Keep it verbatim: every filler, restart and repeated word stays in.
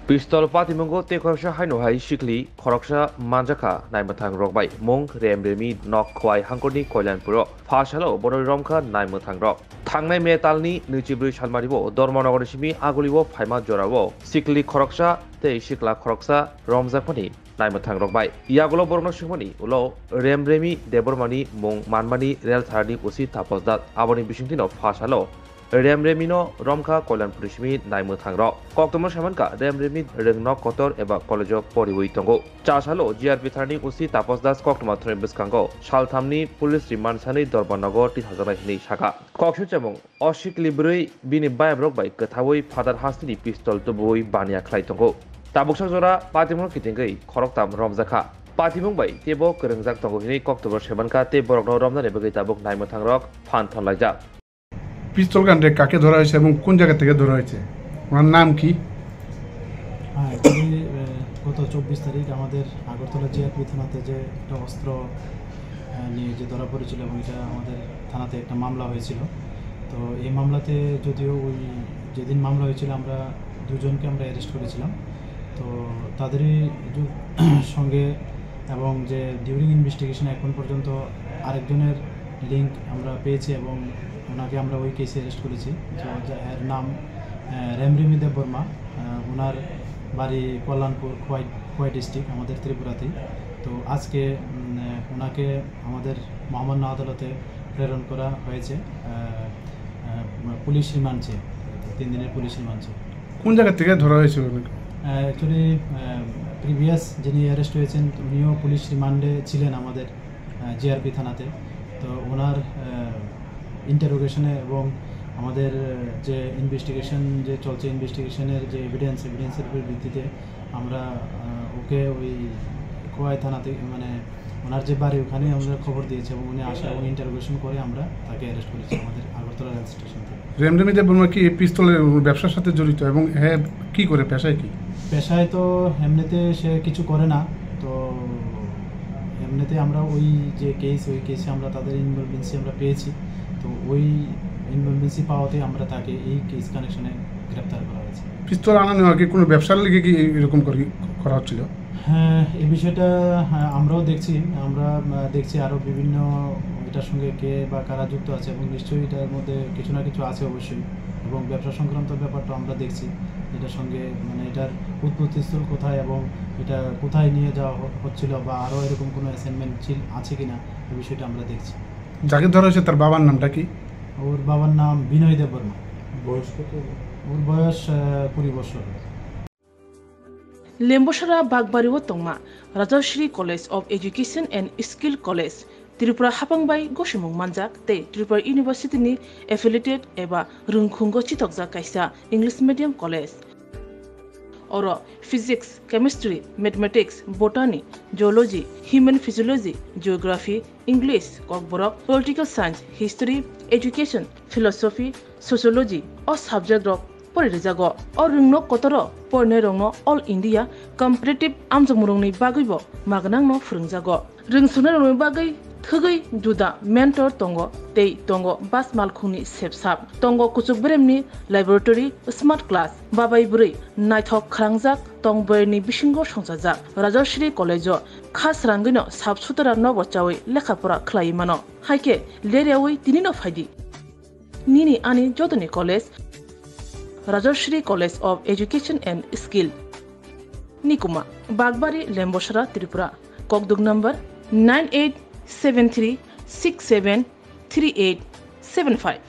Pistol patimungo tei khoroksa haino hai sikli khoroksa manjakha naimwthang rok bai mung Rem Remi nok Khwai hangkorni Koilanpuro phasalo boroi romkha naimwthang rok. Thangnai May talni nwichibrwi salmaribo Dharmanagar simi Agulio phaima jorao sikli khoroksa tei sikla khoroksa romjakmani naimwthang rok bai. Yagulo borokno swngmani ulo Rem Remi Debbarmani mung manmani rel tharani usi Tapos Das aboni bisingtwino phasalo Rem Remino romkha Koilanpuri simi naimwthang rok. Koktwma samankha Rem Remi rwng nok kotor eba college-o poriwi tongo. Chasalo G R P tharani usi Tapos Das koktwma thwnwi bwskango salthamni police remand sanwi Dharmanagar twi sajaknai hinwi sakha. Kokswk chamung, o sikli bwrwi bini bayabrok bai kwthaui phatar hasteni pistol tubuui baniya khlai tongo. Tabuksa jora patimung kitingwi khoroktham romjakha. Patimung bai teibo kwrwngjak tongo hinwi koktwma saimankha tei borokno romnani bagwi tabuk naimwthangrok phan thonlaijak. পিস্তল গানটা কাকে ধরা হয়েছে এবং কোন জায়গা থেকে ধরা হয়েছে? ওনার নাম কি? হ্যাঁ, অ্যাকচুয়ালি, আহ, গত চব্বিশ তারিখ আমাদের আগরতলা জিআরপি থানাতে যে একটা অস্ত্র, আহ, নিয়ে যে ধরা পড়েছিল এবং এটা আমাদের থানাতে একটা মামলা হয়েছিল। তো এই মামলাতে যদিও ওই যেদিন মামলা হয়েছিল আমরা দুজনকে আমরা অ্যারেস্ট করেছিলাম। তো তাদেরই যু-, সঙ্গে এবং যে ডিউরিং ইনভেস্টিগেশন এখন পর্যন্ত আরেকজনের লিংক আমরা পেয়েছি এবং ওনাকে আমরা ওই কেসে অ্যারেস্ট করেছি। তো যা-, এর নাম, আহ, রেমরিমি দেববর্মা। আহ, ওনার বাড়ি কল্যাণপুর, খোয়াই, খোয়াই ডিস্ট্রিক্ট, আমাদের ত্রিপুরাতেই। তো আজকে, উম, আহ, ওনাকে আমাদের মহামান্য আদালতে প্রেরণ করা হয়েছে, আহ, আহ, পুলিশ রিমান্ড চেয়ে, তিন দিনের পুলিশ রিমান্ড চেয়ে। কোন জায়গা থেকে ধরা হয়েছিল ওনাকে? আহ, অ্যাকচুয়ালি, আহ, প্রিভিয়াস যিনি অ্যারেস্ট হয়েছেন, উনিও পুলিশ রিমান্ডে ছিলেন আমাদের, আহ, জিআরপি থানাতে। তো ওনার, আহ, ইন্টারোগেশনে এবং আমাদের, আহ, যে ইনভেস্টিগেশন যে চলছে, ইনভেস্টিগেশনের যে এভিডেন্স, এভিডেন্সের উপর ভিত্তিতে আমরা, আহ, ওকে ওই খোয়াই থানা থেকে, মানে, ওনার যে বাড়ি, ওখানেই আমরা খবর দিয়েছি এবং উনি আসে এবং ইন্টারোগেশন করে আমরা তাকে অ্যারেস্ট করেছি আমাদের আগরতলা রেল স্টেশন থেকে। রেমরেমি দেববর্মা কি এই পিস্তলের ব্যবসার সাথে জড়িত এবং হ্যাঁ, কি করে, পেশায় কি? পেশায় তো এমনিতে সে কিছু করে না, তো এমনিতে আমরা ওই যে কেস, ওই কেসে আমরা তাদের ইনভলভমেন্সি আমরা পেয়েছি, তো ওই ইনভলভমেন্সি পাওয়াতে আমরা তাকে এই কেস কানেকশনে গ্রেপ্তার করা হয়েছে। পিস্তল আনা নেওয়া কি কোনো ব্যবসার লেগে কি এরকম করি করা হচ্ছিল? হ্যাঁ, এই বিষয়টা, হ্যাঁ, আমরাও দেখছি। আমরা, আহ, দেখছি আরও বিভিন্ন এটার সঙ্গে কে বা কারা যুক্ত আছে এবং নিশ্চয়ই এটার মধ্যে কিছু না কিছু আছে অবশ্যই। এবং ব্যবসা সংক্রান্ত ব্যাপারটা আমরা দেখছি, এটার সঙ্গে, মানে, এটার উৎপত্তিস্থল কোথায় এবং এটা কোথায় নিয়ে যাওয়া হ-, হচ্ছিল বা আরও এরকম কোনো অ্যাসাইনমেন্ট ছিল, আছে কিনা, এই বিষয়টা আমরা দেখছি। যাকে ধরা হয়েছে তার বাবার নামটা কি? ওর বাবার নাম বিনয় দেববর্মা। বয়স কত? ওর বয়স, আহ, কুড়ি বছর। Lembosara Bagbari o tongma Rajashri College of Education and Skill College, Tripura hapang bai gosimung manjak tei Tripura University ni affiliated eba rwngkhungo chitokjak kaisa English medium college. Oro Physics, Chemistry, Mathematics, Botany, Zoology, Human Physiology, Geography, English, Kokborok, Political Science, History, Education, Philosophy, Sociology o subject rok pori rijago. O rwngno kotoro porinairokno All India Competitive amjokmungrokni bagwibo magnangno phwrwngjago. Rwngsuknairokni bagwi thwgwi juda mentor tongo tei tongo bas malkhungni sepsap. Tongo kuchuk beremni laboratory, smart class, babai bwrwi naithok khwlangjak tong bwrwini bisingo songchajak. Rajashri College-o kha srangwino sap sutara nobo chawi lekha pora khlaiwi mano. Haikhe leryawi tinino phaidi. Nini ani jotoni college, Rajashri College of Education and Skill. Nikuma, Bagbari, Lembosara, Tripura. Kokduk number nine eight seven three six seven three eight seven five.